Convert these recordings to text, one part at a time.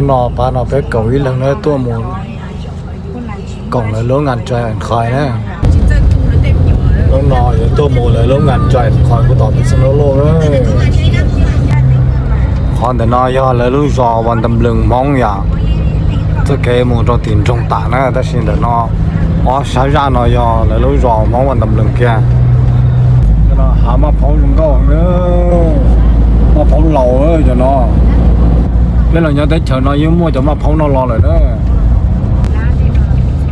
No pab no peb kaum ib leeg na tuaj mus koom lawv lub ngan tsa khais na. Lub no yuav tuaj mus lawv lub ngan tsa khais kuj tom peb xeev lub loj na. Qhov ntawm no yog lawv lub zos Vas Ntas Nplees Hmoob yom. Txoj kev mus rau tim nroog Tam na, tab sis ntawm no ob sab zaj no yog lawv lub zos Hmoob Vas Ntas Nplees kiag. Cov no hav maj phaub zoo nkauj, maj phaub laus cov no. Peb los nyob teb chaws no yeej muaj cov maj phaub no los lawm na.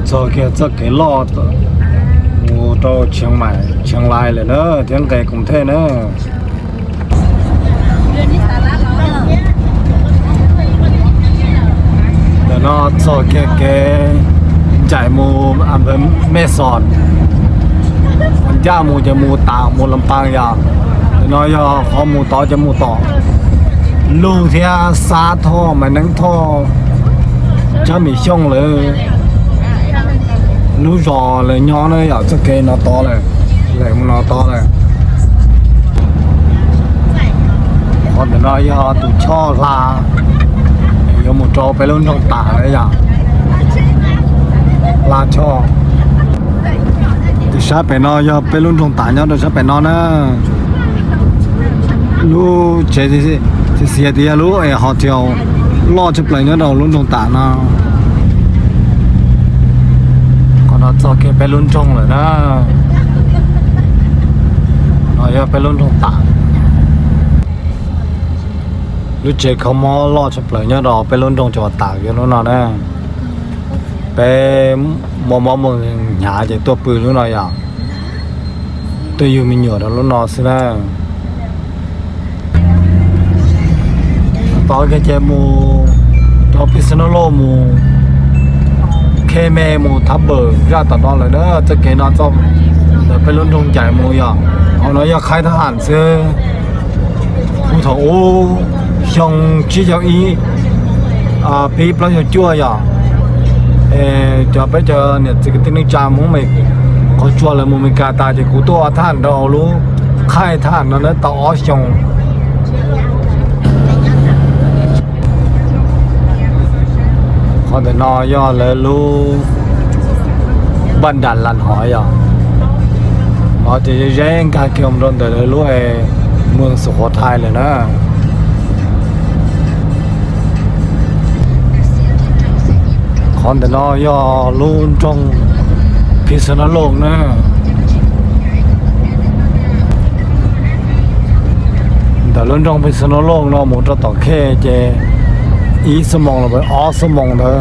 Txog kiag txoj kev loj mus rau Tsheev Lais lawm na, thiab nqes Koos Thej na. Ntawm no txog kiag kev ncaim mus Mej Xos, ncaj mus ces mus Tam mus Las Paas yom. Ntawm no yog qhov mus tod ces mus tom Lug thiab Xab Thoj, Maiv Neeb Thoj, Tsab Mim Xyooj lawv lub zos lawv nyob na yom. Txoj kev no tod lawm, lawm mus no tod lawm. Qhov ntawm no yog tus choj hla yuav mus rau peb lub nroog Tam na yom. Hla choj. Tus sab pem no yog peb lub nroog Tam nyob rau sab pem no na. Lub tsev xiav xiav tias yog lub es hotel loj tshaj plaws nyob rau lub nroog Tam no. Qhov no txog kiag peb lub nroog lawm na. No yog peb lub nroog Tam. Lub tsev kho mob loj tshaj plaws nyob rau peb lub nroog Tam yog lub no na. Peb muaj mob muaj nkeeg hnyav ces tuaj pw lub no yom. Tuaj yug me nyuam rau lub no xwb na. Tod kiag ces mus rau Phij Xeem Laj Loj mus Khej Me mus Thab Pawm zaj tom no lawm na. Txoj kev no txoj ntawm peb lub nroog Ncaim mus yog, hauv no yog Khaib Thab Ham xwb. Puag thaum ub xyoo tsib caug ib, pib plaub caug cuaj yog, cov peb cov niam txiv kwv tij neej tsa Hmoob Mes qhov tsua lawv mus Mes Kas tas ces kuv tuaj ua thab ham rau hauv lub Khaib Thab Ham no na tau ob xyoos. Qhov ntawm no yog lawv lub Npaj Nram Las Hov yog, hov ces ze nkag kiag mus rau ntawm lawv lub Mws Xus Khuav Thais lawm na. Qhov ntawm no yog lub nroog Phij Xeem Laj Loj na. Ntawm lub nroog Phij Xeem Laj Loj no mus rau tom Khej ces ib xuab moos los ob xuab moos ntawd,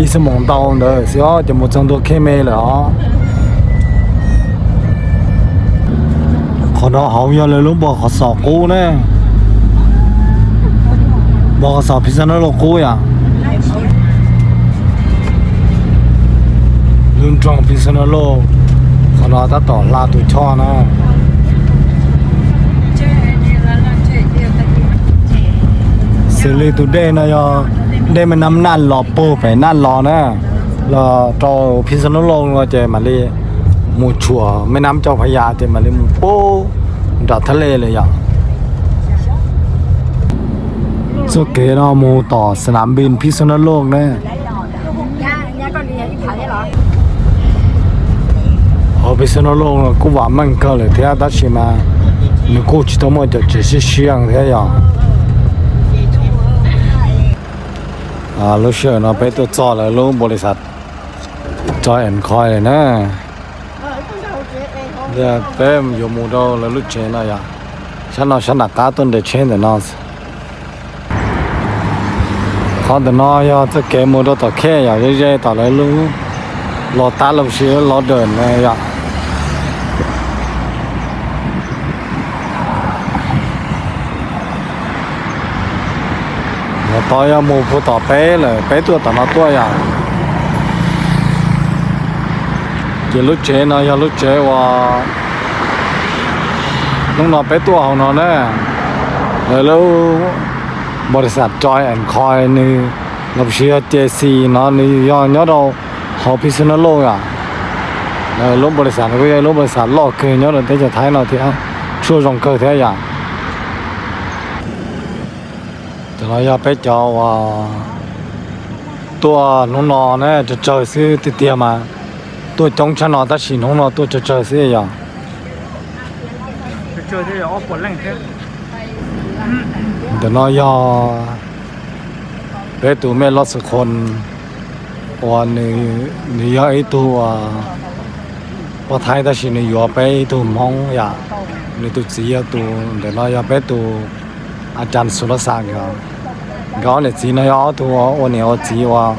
ib xuab moos ntau ntawd xwb os ces mus txog ntua Khej Me lawm os. Qhov no hauv yog lawv lub npog qhov xos qub na. Npog qhov xos Phij Xeem Laj Loj qub yom. Lub nroog Phij Xeem Laj Loj, qhov no tab tom hla tus choj na. Xws li tus dej no yog dej Mej Nab Naj los puag pem Naj los na, los rau Phij Xeem Laj Loj no ces mam li mus tshuam Mej Nab Cau Phaj Yas ces mam li mus puag nram thaj lej lawm yom. Txoj kev no mus tom Xas Nas Npis Phij Xeem Laj Loj na. Hauv Phij Xeem Laj Loj no kuj vam meej kawg lawm thiab tab sis mas nws kuj tsis tau muaj cov tsev siab siab thiab yom. Lub sij hawm no peb tuaj txog lawv lub npaus lis xas Joy and Coy lawm na. Peb yuav mus rau lawv lub tsev no yom. Sab no sab nram qab tuaj nres tsheb ntawm no. Qhov ntawm no yog txoj kev mus rau tom Khej yom, ze ze tom lawv lub Los Tab los sis Los Dawm na yom. Los tod yog mus puag tom peb lawm, peb tuaj tom no tuaj yom. Ces lub tsev no yog lub tsev uas hnub no peb tuaj hauv no na. Lawv lub npaus lis xas Joy and Coy nws los sis yog J C no nws yog nyob rau hauv Phij Xeem Laj Loj yom. Lub npaus lis xas no kuj yog lub npaus lis xas loj kawg nyob rau teb chaws Thaib no thiab, tshuaj zoo kawg thiab yom. No yog peb cov uas tuaj hnub no na, tsawg tsawg xwb tiag tiag mas tuaj coob tshaj no tab sis hnub no tuaj tsawg tsawg xwb yom. Ntawm no yog peb tus mej Loj Xwm Khoo uas nws yog ib tug poj Thaib tab sis nws yuav peb ib tug Hmoob yom. Nws tus txiv yog tus, ntawm no yog peb tus a cas Xus Laj Xas nkawd. Nkawd ob niam txiv no yog ob tug ua niam ua txiv uas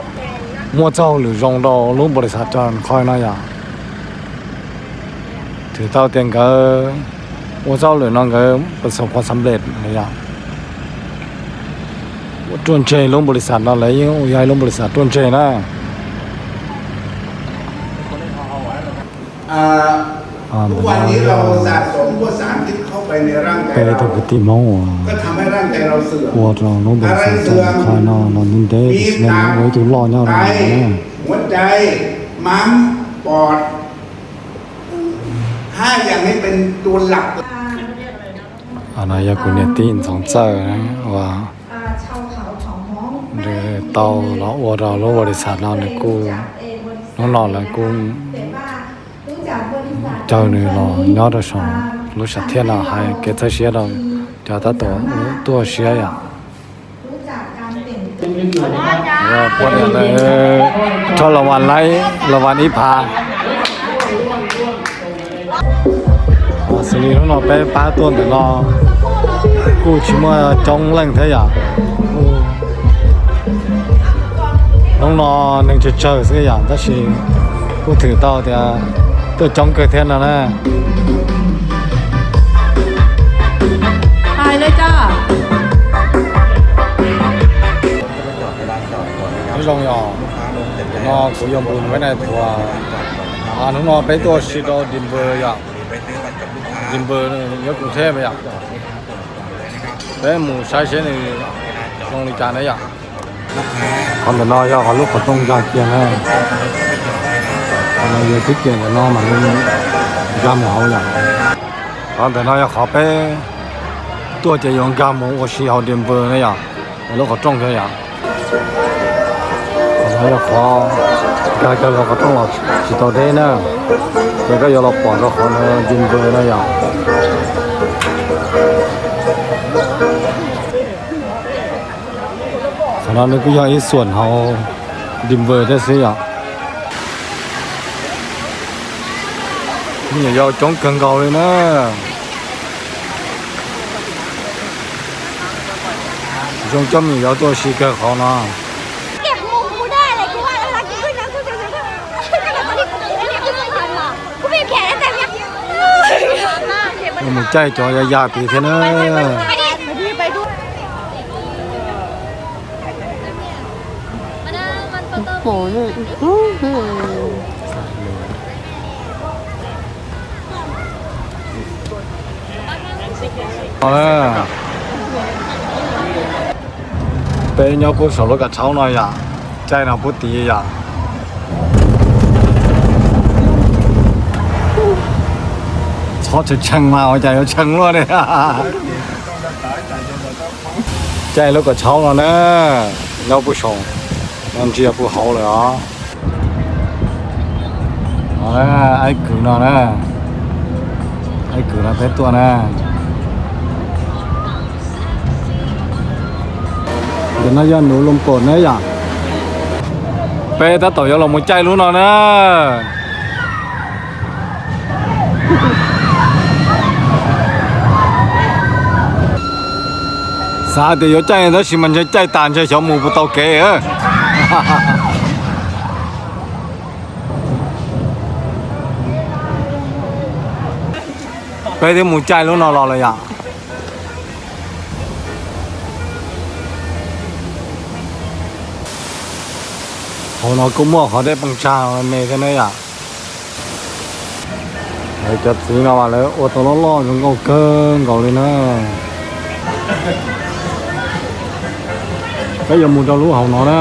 muaj txoj hauj lwm zoo rau lub npaum li xav tso khoi no yom. Thwm tau tias nkawd ua txoj hauj lwm no nkawd pas xo pho xam lej yom. Ruaj ntseg lub npaum li xav no lawv yeej yog ib lub npaum li xav ruaj ntseg na. ทุกวันนี้เราสะสมพวกสารพิษเข้าไปในร่างกาย Peb tus kwv tij Hmoob uas ua rau lub npaum li xav tso khoi no los ntev ntev, tam sim no ua ib tug loj nyob rau no na. หัวใจ ม้าม ปอด ห้าอย่างนี้เป็นตัวหลัก No yog kuv niam tij Ntxoov Txawj uas nws tau los ua rau lub npaum li xav no nws kuj, hnub no lawv kuj caw nws los nyob rau saum lub sam thiaj no hais kev txawj siab rau cov tab tom tuaj siab yom. Poj niam lawv rho las vas laib las vas ib phav. Xws li hnub no peb pab tuaj ntawm no kuj tsis muaj coob leej thiab yom. Hnub no neeg tsawg tsawg xwb yom, tab sis kuj thwm tau tias tuaj coob kawg thiab no na. Nyob zoo yom, no kuv yog Npus Nais Thuam. Hnub no peb tuaj si rau Denver yom. Denver nyob Koos Theb yom. Peb mus saib seb nws zoo li cas na yom. Qhov ntawm no yog qhov lub qhov rooj nkag kiag na. Qhov no yog twb kiag ntawm no mam li nkag mus hauv yom. Qhov ntawm no yog qhov peb tuaj ces yuav nkag mus ua si hauv Denver na yom. Lub qhov rooj thiab yom. Qhov no yog qhov nkag kiag los qhov rooj los tsis tau deb na. Ces koj yuav los pom rau qhov Denver na yom. Qhov no nws kuj yog ib xuam hauv Denver thiab xwb yom. Me nyuam yaus coob kawg nkaus li na. Zoo coj me nyuam yaus tuaj ua si kawg qhov no. Mus caij cov ya ya tid thiab na. Peb nyob puag saum lub kav tshauj no yom, caij no puag tid yom. Txhob tshee tshee mas ua cas yuav tshee luaj li. Caij lub kav tshauj no na, nyob puag saum no ntsia puag hauv lawm os. Aib kwv no na, aib kwv no peb tuaj na. Ntawm no yog nuv loo pom na yom. Peb tab tom yuav los mus caij lub no na. Xav tias yuav caij tab sis mas ntshe caij tas ntshe xyov mus puas tau kev. Peb twb mus caij lub no los lawm yom. Hauv no kuj muaj qhov dej poo tsag me thiab na yom. Cov txiv no mas lawv ua tau loj loj zoo nkauj kawg nkaus li na. Peb yuav mus rau lub hauv no na.